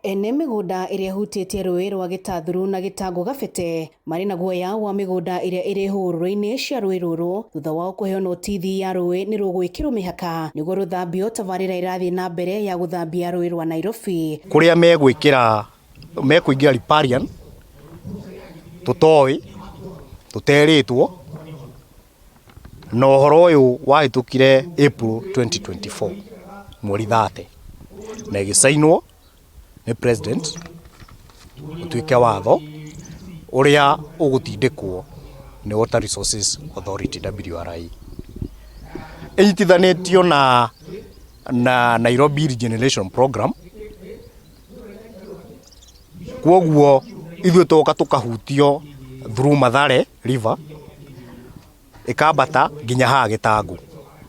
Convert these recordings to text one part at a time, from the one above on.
Ene mĩgũnda ĩrĩa ĩhutĩtie rũĩ rwa Gĩtathuru na Gĩtangũ Gabete marĩ na guoya wa mĩgũnda ĩrĩa ĩrĩ hũgũrũrũ-inĩ cia rũĩ rũrũ thutha wao kũheo notithi ya rũĩ nĩ rũgwĩkĩrwo mĩhaka nĩguo rũthambio tabarĩra ĩrathiĩ na mbere ya gũthambia rũĩ rwa Nairobi. Kũrĩa megwĩkĩra mekũingĩra riparian tũtoĩ tũterĩtwo na ũhoro ũyũ wahĩtũkire April 2024 mweri 30 na ĩgĩcainwo nĩ president ũtuĩke watho ũrĩa ũgũtindĩkwo nĩ Water Resources Authority WRA. Ĩnyitithanĩtio na, na Nairobi Regeneration Program kwoguo ithuĩ twoka tũkahutio through Mathare River ĩkambata nginya haha Gĩtangũ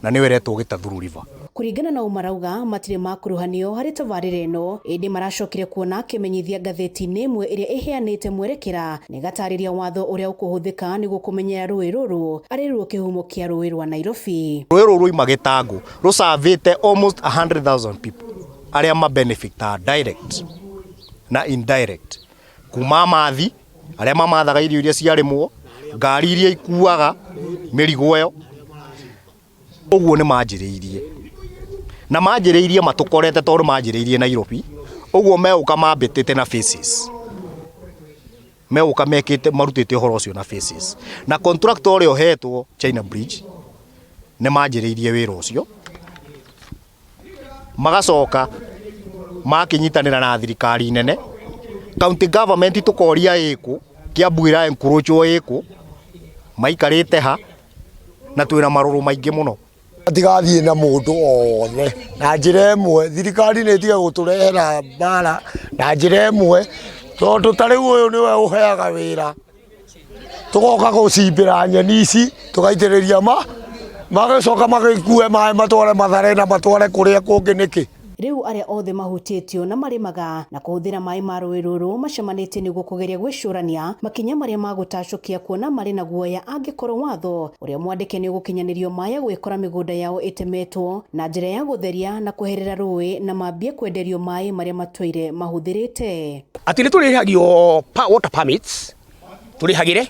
na nĩyo ĩretwo Gĩtathuru River. Kũringana na ũũ marauga matirĩ makuruhanio harĩ tabarĩra ĩno ĩndĩ maracokire kuona kĩmenyithia ngathĩti-inĩ ĩmwe ĩrĩa ĩheanĩte mwerekera na ĩgatarĩria watho ũrĩa ũkũhũthĩka nĩguo kũmenyerera rũĩ rũrũ arĩ ruo kĩhumo kĩa rũĩ rwa Nairobi. Rũĩ rũrũ rwaima Gĩtangũ rũcavĩte almost 100,000 people arĩa ma benefitaga direct na indirect kuma amathi arĩa mamathaga irio iria ciarĩmwo, ngari iria ikuaga mĩrigo ĩyo, ũguo nĩ manjĩrĩirie. Na manjĩrĩirie matũkorete tondũ manjĩrĩirie Nairobi, ũguo megũka mambĩtĩte na phases. Megũka mekĩte marutĩte ũhoro ũcio na phases. Na contractor ũrĩa ũhetwo China Bridge nĩ manjĩrĩirie wĩra ũcio. Magacoka makĩnyitanĩra na thirikari nene, county government tũkoria ĩkũ, Kiambu ĩra encroachwo ĩkũ, maikarĩte ha, na twĩna marũrũ maingĩ mũno. Matigathiĩ na mũndũ o wothe na njĩra ĩmwe, thirikari nĩ ĩtige gũtũrehera mbara na njĩra ĩmwe, tondũ ta rĩu ũyũ nĩwe ũheaga wĩra. Tũgoka gũcimbĩra nyeni ici tũgaitĩrĩria ma magacoka magĩkue maĩ matware Mathare na matware kũrĩa kũngĩ nĩkĩ? Rĩu arĩa othe mahutĩtio na marĩmaga na kũhũthĩra maĩ ma rũĩ rũrũ macemanĩtie nĩguo kũgeria gwĩcũrania makinya marĩa magũtacũkia kuona marĩ na guoya angĩkorwo watho ũrĩa mwandĩke nĩ ũgũkinyanĩrio maya gwĩkora mĩgũnda yao ĩtemetwo na njĩra ya gũtheria na kweherera rũĩ na mambie kwenderio maĩ marĩa matũire mahũthĩrĩte. Atĩ nĩ tũrĩhagio water permits tũrĩhagĩre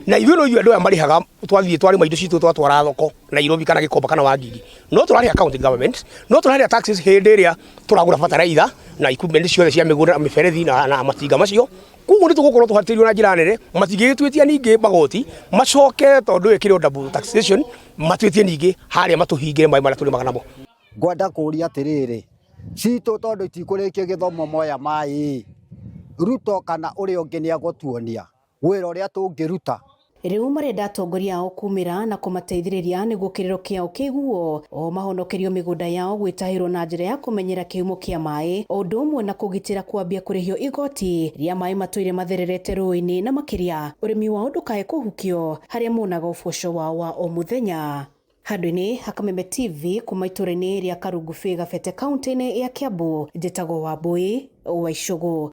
na ithuĩ no ithuĩ andũ aya marĩhaga twathiĩ twarĩma indo citũ twatwara thoko Nairobi kana Gikomba kana Wangigi no tũrarĩha county government no tũrarĩha taxes hĩndĩ ĩrĩa tũragũra bataraitha na equipment ciothe cia mĩgũnda na mĩberethi na, na matinga macio koguo nĩ tũgũkorwo tũhatĩrĩirio na njĩra nene matingĩgĩtwĩtia ningĩ magoti macoke tondũ ĩkĩrĩ double taxation matwĩtie ningĩ harĩa matũhingĩre maĩ marĩa tũrĩmaga namo. Ngwenda kũria atĩrĩrĩ, citũ tondũ itikũrĩkia gĩthomo moya maĩ, Ruto kana ũrĩa ũngĩ nĩ egũtuonia wĩra ũrĩa tũngĩruta. Rĩu marenda atongoria ao kumĩra na kũmateithĩrĩria nĩguo kĩrĩro kĩao kĩiguo, oho mahonokerio mĩgũnda yao gwĩtahĩrwo na njĩra ya kũmenyera kĩhumo kĩa maĩ, o ũndũ ũmwe na kũgitĩra kwambia kũrĩhio igoti rĩa maĩ matũire mathererete rũĩ-inĩ na makĩria ũrĩmi wao ndũkae kũhukio harĩa monaga ũboco wao wa o mũthenya. Handũ-inĩ ha Kameme TV kuma itũra-inĩ rĩa Karungubĩ Gabete kaunti-inĩ ya Kiambu, njĩtagwo Wambũi wa Icũgũ.